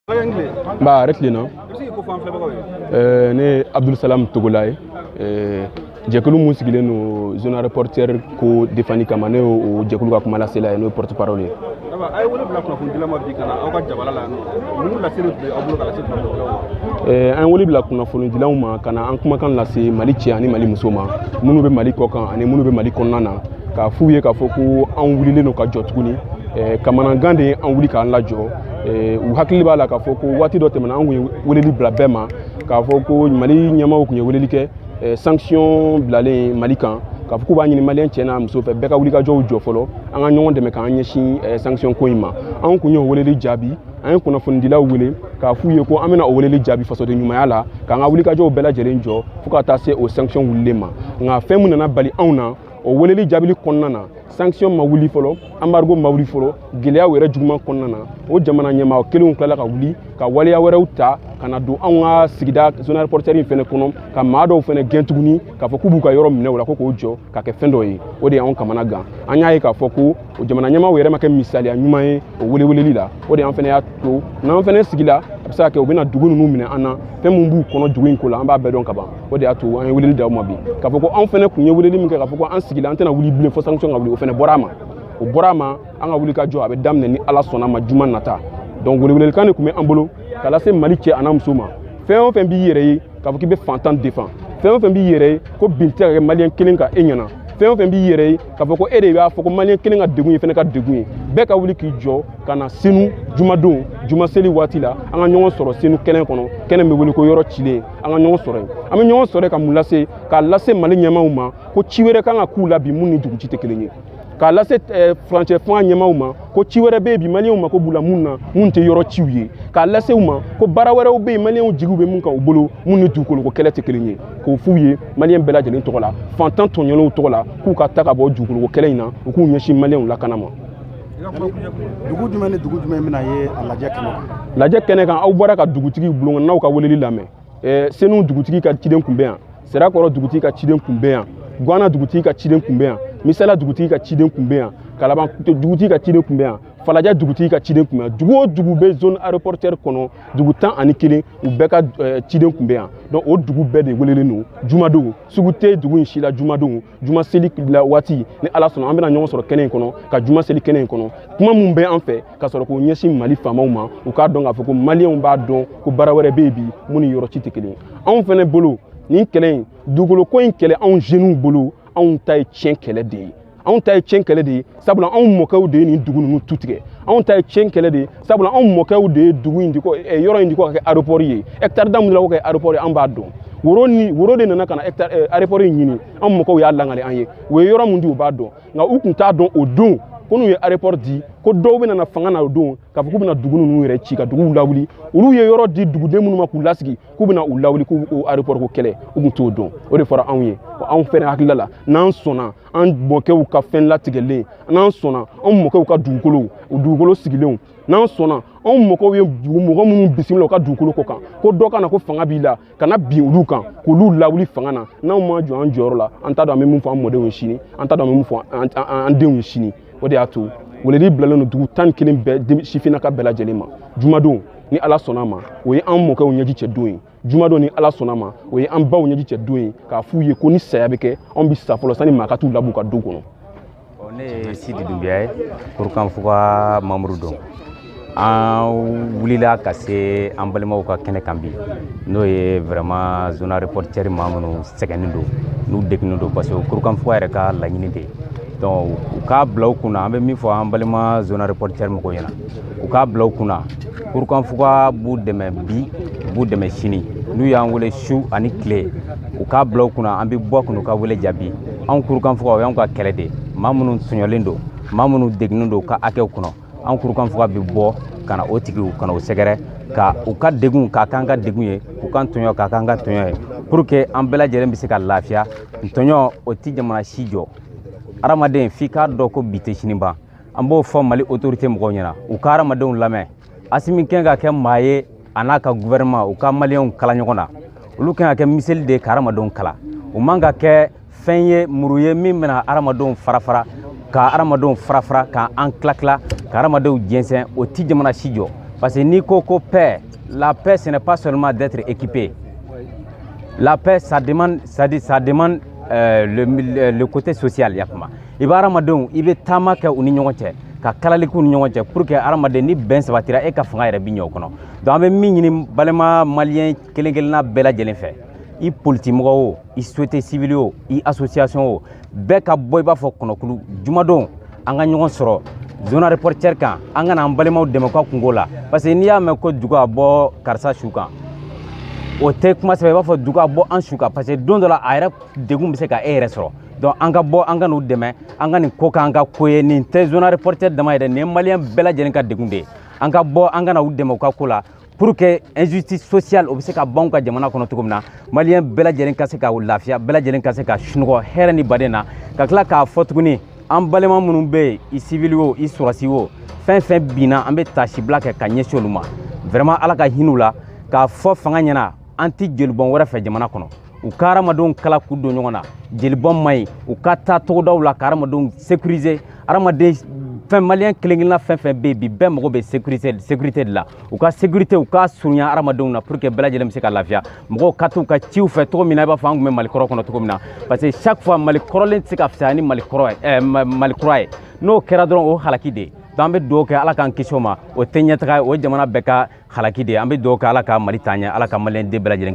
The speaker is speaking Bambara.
Ba yɛrɛ tilenna. Ne Abdul Salam Togola ye. Jɛkulu mun sigilen don zone aéroportuaire ko défense kama, ne y'o jɛkulu ka kuma lasela ye, n'o ye porte parole ye. A ye wele bila kunnafonidila ma bi ka na aw ka jabala la yan nɔ. Mun laseli tun bɛ aw bolo ka lase kunnafonidilaw ma? An ye wele bila kunnafonidilaw ma ka na an kumakan lase Mali cɛ ani Mali muso ma, minnu bɛ Mali kɔ kan ani minnu bɛ Mali kɔnɔna na, k'a f'u ye k'a fɔ ko anw wulilen don ka jɔ tuguni. Kamanagan de ye an wuli k'an lajɔ. U hakili b'a la k'a fɔ ko waati dɔ tɛmɛna, an kun ye weleli bila bɛɛ ma k'a fɔ ko Mali ɲɛmaaw kun ye weleli kɛ, sanction bilalen Mali kan, k'a fɔ k'u b'a ɲini maliyɛn cɛ n'a muso fɛ, bɛɛ ka wulikajɔw jɔ fɔlɔ, an ka ɲɔgɔn dɛmɛ k'an ɲɛsin sanction ko in ma. Anw kun y'o weleli jaabi. An ye kunnafonidilaw wele k'a f'u ye ko an bɛna o weleli jaabi fasoden ɲumanya la, k'an ka wulikajɔw bɛɛ lajɛlen jɔ fo ka taa se o sanction wulilen ma. Nka fɛn min nana bali anw na o weleli jaabili kɔnɔna na, sanction ma wuli fɔlɔ, embargo ma wuli fɔlɔ, gɛlɛyaw yɛrɛ juguman kɔnɔna na, o jamana ɲɛmaa kelenw tilala ka wuli ka waleya wɛrɛw ta ka na don anw ka sigida zone aéroportuaire in fɛnɛ kɔnɔ, ka maa dɔw fɛnɛ gɛn tuguni k'a fɔ k'u b'u ka yɔrɔ minɛ u la, ko k'o jɔ ka kɛ fɛn dɔ ye. O de y'anw kamana gan. An y'a ye k'a fɔ ko o jamana ɲɛmaaw yɛrɛ ma kɛ misaliya ɲuman ye o weleweleli la. O de y'an fɛnɛ y'a to n'an fɛnɛ sigila, a bɛ se ka kɛ u bɛna dugu ninnu minɛ an na. Fɛn min b'u kɔnɔ dugu in ko la, an b'a bɛɛ dɔn ka ban. O de y'a to an ye weleli d'aw ma bi k'a fɔ ko anw fɛnɛ kun ye weleli min kɛ, k'a fɔ ko an sigila, an tɛna wuli bilen fo sanction ka wuli, o fɛnɛ bɔra a ma, o bɔra a ma. An ka wuli ka jɔ a bɛ daminɛ ni Ala sɔnna ma juma nata. Donc welewelekan de tun bɛ an bolo ka lase Mali cɛ a n'a muso ma. Fɛn o fɛn b'i yɛrɛ ye k'a fɔ k'i bɛ fantan défend, fɛn o fɛn b'i yɛrɛ ye ko bin tɛ ka kɛ maliyɛn kelen kan e ɲɛna, fɛn o fɛn b'i yɛrɛ ye k'a fɔ ko e de b'a fɔ ko maliyɛn kelen ka degun ye fɛnɛ ka degun ye, bɛɛ ka wuli k'i jɔ ka na Senu jumadon, juma seli waati la, an ka ɲɔgɔn sɔrɔ Senu kɛnɛ kɔnɔ, kɛnɛ bɛ wele ko yɔrɔ cilen. An ka ɲɔgɔn sɔrɔ yen. An bɛ ɲɔgɔn sɔrɔ yen ka mun lase? K'a lase Mali ɲɛmaaw ma ko ci wɛrɛ kan ka k'u la bi mun ni dugu ci tɛ kelen ye, k'a lase furancɛ fanga ɲɛmaaw ma ko ci wɛrɛ bɛ yen bi maliyɛnw mako b'u la mun na, mun tɛ yɔrɔ ciw ye, k'a lase u ma ko baara wɛrɛw bɛ yen maliyɛnw jigiw bɛ mun kan u bolo, mun ni dugukoloko kɛlɛ tɛ kelen ye, k'o f'u ye maliyɛn bɛɛ lajɛlen tɔgɔ la, fantan tɔɲɔlenw tɔgɔ la, k'u ka ta ka bɔ dugukoloko kɛlɛ in na, u k'u ɲɛsin maliyɛnw lakana ma. Dugu jumɛn ni dugu jumɛn bɛna ye a lajɛ kɛnɛ kan? Lajɛ kɛnɛ kan, aw bɔra ka dugutigi bulonkɔnɔnaw ka weleli lamɛn. Senu dugutigi ka ciden kun bɛ yan, Sirakɔrɔ dugutigi ka ciden kun bɛ yan, Guwana dugutigi ka ciden kun bɛ yan, Misala dugutigi ka ciden kun bɛ yan, Kalaban dugutigi ka ciden kun bɛ yan, Falajɛ dugutigi ka ciden kun bɛ yan. Dugu o dugu bɛ zone aéroportuaire kɔnɔ, dugu 11, u bɛɛ ka ciden kun bɛ yan. Donc o dugu bɛɛ de welelen don jumadon. Sugu tɛ dugu in si la jumadon, juma seli la waati. Ni Ala sɔnna, an bɛna ɲɔgɔn sɔrɔ kɛnɛ in kɔnɔ ka juma seli kɛnɛ in kɔnɔ. Kuma mun bɛ an fɛ ka sɔrɔ k'o ɲɛsin Mali faamaw ma, u k'a dɔn k'a fɔ ko maliyɛnw b'a dɔn ko baara wɛrɛ bɛ yen bi mun ni yɔrɔ ci tɛ kelen ye. Anw fɛnɛ bolo, nin kɛlɛ in, dugukolo ko in kɛlɛ, anw jeunes bolo, anw ta ye tiɲɛ kɛlɛ de ye. Anw ta ye tiɲɛ kɛlɛ de ye, sabula anw mɔkɛw de ye nin dugu ninnu tu tigɛ. Anw ta ye tiɲɛ kɛlɛ de ye, sabula anw mɔkɛw de ye dugu in di ko yɔrɔ in di ko ka kɛ aéroport ye. Hectare da mun la ko kɛ aéroport ye, an b'a dɔn. Woro ni woro de nana ka na hectare aéroport in ɲini. An mɔkɛw y'a langale an ye, u ye yɔrɔ mun di, u b'a dɔn. Nka u tun t'a dɔn o don ko n'u ye aéroport di, ko dɔw bɛna na fanga na o don k'a fɔ k'u bɛna dugu ninnu yɛrɛ ci ka duguw lawuli. Olu ye yɔrɔ di duguden minnu ma k'u lasigi, k'u bɛna u lawuli, k'u aéroport ko kɛlɛ, u tun t'o dɔn. O de fɔra anw ye. Anw fɛnɛ hakilila la, n'an sɔnna an mɔkɛw ka fɛn latigɛlen, n'an sɔnna anw mɔkɛw ka dugukolo, o dugukolo sigilenw, n'an sɔnna anw mɔgɔw ye mɔgɔ minnu bisimila u ka dugukolo ko kan, ko dɔ ka na ko fanga b'i la ka na bin olu kan k'olu lawuli fanga na, n'anw ma jɔ an jɔyɔrɔ la, an t'a dɔn an bɛ mun fɔ an mɔdenw ye sini, an t'a dɔn an bɛ mun fɔ an denw ye sini. O de y'a to weleli bilalen don dugu 11 bɛɛ sifinnaka bɛɛ lajɛlen ma jumadon, ni Ala sɔnna a ma. O ye an mɔkɛw ɲɛji cɛ don ye. Jumadon, ni Ala sɔnna a ma, o ye an baw ɲɛji cɛ don ye, k'a f'u ye ko ni saya bɛ kɛ, anw bɛ sa fɔlɔ sani maa ka t'u labɔ u ka du kɔnɔ. Ne ye Sidi Dunbiya ye, Kurukanfuga mamuru don. An wulila ka se an balimaw ka kɛnɛ kan bi, n'o ye vraiment zone aéroportuaire maa minnu sɛgɛnnen don, n'u degunnen don, parce que Kurukanfuga yɛrɛ ka laɲini de ye. Donc u k'a bila u kunna, an bɛ min fɔ an balima zone aéroportuaire mɔgɔw ɲɛna, u k'a bila u kunna, Kurukanfuga b'u dɛmɛ bi, b'u dɛmɛ sini. N'u y'an wele su ani tile, u k'a bila u kunna, an bɛ bɔ k'u ka wele jaabi. Anw Kurukanfuga, o y'anw ka kɛlɛ de ye. Maa minnu tɔɲɔlen don, maa minnu degunnen don u ka hakɛw kɔnɔ, an Kurukanfuga bɛ bɔ ka na o tigiw ka na o sɛgɛrɛ, ka u ka degun k'a k'an ka degun ye, k'u ka tɔɲɔ k'a k'an ka tɔɲɔ ye, pour que an bɛɛ lajɛlen bɛ se ka lafiya. Tɔɲɔ o ti jamana si jɔ. Hadamaden f'i k'a dɔn ko bi tɛ sini ban. An b'o fɔ Mali autorité mɔgɔw ɲɛna, u ka hadamadenw lamɛn. Asimi kɛn ka kɛ maa ye, a n'a ka gouvernement, u ka maliyɛnw kala ɲɔgɔn na. Olu kan ka kɛ miseli de ye ka hadamadenw kala. U man ka kɛ fɛn ye, muru ye min bɛna hadamadenw fara fara, ka hadamadenw fara fara, ka an tila tila, ka hadamadenw jɛnsɛn. O ti jamana si jɔ. Parce que n'i ko ko paix, la paix, ce n'est pas seulement d'être équipé. La paix, ça demande, ça dit, ça demande le côté social. Yakuma. I bɛ hadamadenw, i bɛ taama kɛ u ni ɲɔgɔn cɛ, ka kalali k'u ni ɲɔgɔn cɛ, pour que hadamaden ni bɛn sabatira, e ka fanga yɛrɛ bi ɲɛ o kɔnɔ. Donc an bɛ min ɲini balima maliyɛn kelen kelenna bɛɛ lajɛlen fɛ, i politimɔgɔ o, i société civile o, i association o, bɛɛ ka bɔ i b'a fɔ kɔnɔkulu jumadon, an ka ɲɔgɔn sɔrɔ zone aéroportuaire kan, an ka na an balimaw dɛmɛ u ka kungo la. Parce que n'i y'a mɛn ko dugu a bɔ karisa su kan, o tɛ kuma sɛbɛn, i b'a fɔ dugu a bɔ an su kan, parce que don dɔ la a yɛrɛ degun bɛ se ka e yɛrɛ sɔrɔ. Donc an ka bɔ, an ka n'u dɛmɛ, an ka nin ko k'an ka ko ye. Nin tɛ zone aéroportuaire dama ye dɛ, nin ye maliyɛn bɛɛ lajɛlen ka degun de ye. An ka bɔ, an ka na u dɛmɛ u ka ko la, pour que injustice sociale o bɛ se ka ban ka jamana kɔnɔ cogo min na, maliyɛn bɛɛ lajɛlen ka se ka lafiya, bɛɛ lajɛlen ka se ka sunɔgɔ hɛrɛ ni baden na. Ka tila k'a fɔ tuguni, an balima minnu bɛ yen, i civil o, i sɔrɔsi o, fɛn fɛn binna, an bɛ tasibila kɛ ka ɲɛsin olu ma. Vraiment, Ala ka hinɛ u la. K'a fɔ fanga ɲɛna, an ti jolibɔn wɛrɛ fɛ jamana kɔnɔ. U ka hadamadenw kala k'u don ɲɔgɔn na, jelibɔn man ɲi. U ka taa togodaw la ka hadamadenw sécuriser. Hadamaden fɛn, maliyɛn kelen kelenna fɛn fɛn bɛ yen bi, bɛɛ mago bɛ sécurité de la. U ka sécurité, u ka surunya hadamadenw na, pour que bɛɛ lajɛlen bɛ se ka lafiya, mɔgɔw ka t'u ka ciw fɛ cogo min na, i b'a fɔ an tun bɛ Mali kɔrɔ kɔnɔ cogo min na. Parce que chaque fois, Mali kɔrɔlen tɛ se ka fisaya ni Mali kɔrɔ ye, Mali kura ye. N'o kɛra dɔrɔn, o halaki de ye. Donc an bɛ dugawu kɛ, Ala k'an kisi o ma. O tɛ ɲɛtaga ye, o ye jamana bɛɛ ka halaki de ye. An bɛ dugawu kɛ, Ala ka Mali taa ɲɛ, Ala ka maliyɛn den bɛɛ lajɛlen.